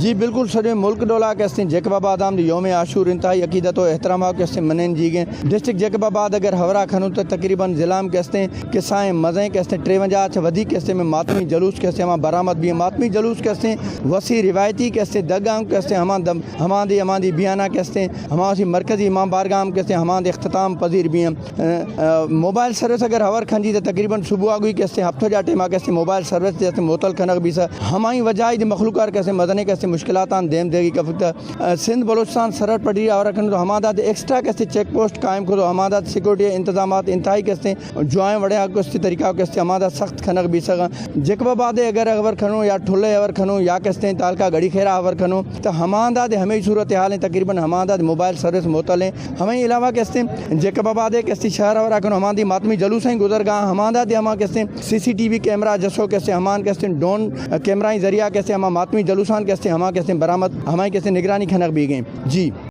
جی بالکل، سجیں ملک ڈولا کہ استیں جیکب آباد ہم یوم عاشور انتہائی عقیدت و احترام کہ استیں منین جیگیں۔ ڈسٹرکٹ جیکب آباد اگر ہورا کھنو تو تقریباً ضلع ہم کہ استیں کسائیں مزیں کہ استیں تریونجا چہ ودی کہ استیں میں ماتمی جلوس کہ استیں ہما برآمد بھی ماتمی جلوس کہ استیں وسی روایتی کہ استیں دگاں کہ استیں ہما دم ہما دی ہما دی بیانا کہ استیں ہما سی مرکزی امام بارگاہ ہم کہ استیں ہما دی اختتام پذیر بھی ہیں۔ موبائل سروس اگر ہور کھنجی تو تقریباً صبح آگوئی کہ استیں ہفتہ جا ٹیما کہ استیں موبائل سروس دے استیں موتل کنغ بیسا۔ ہمائی وجہ دی مخلوقار کہ استیں مزنے کہ استیں مشکلاتان دیم دیگی کفتا۔ سندھ بلوچستان سرحد پٹی آورا کھنو تو ہما داد ایکسٹرا کہ استیں چیک پوسٹ قائم کرو، ہما داد سیکورٹی انتظامات انتہائی کہ استیں جوائیں وڑے کہ استیں طریقہ کہ استیں ہما داد سخت کنغ بیسا۔ جیکب آباد اگر ہور کھنو یا ٹھلے ہور کھنو یا کہ استیں تعلقہ گڑی خیرا ہور کھنو تو ہما داد ہمیں صورتحال ہیں، تقریباً ہما داد موبائل سروس موتل ہیں۔ ہمیں علاوہ کہ استیں جیکب آباد کہ استیں شہر ہور کھنو ہما دی ماتمی جلوس ہیں گزر گا، ہما داد ہما کہ استیں سی سی ٹی وی کیمرہ جسو کہ استیں ہمان کہ استیں ڈرون کیمرہ ذریعہ کہ استیں ہما ماتمی جلوسان کہ استیں ہما کہ استیں برآمد ہمائی کہ استیں نگرانی کھنغ بھی گئیں۔ جی۔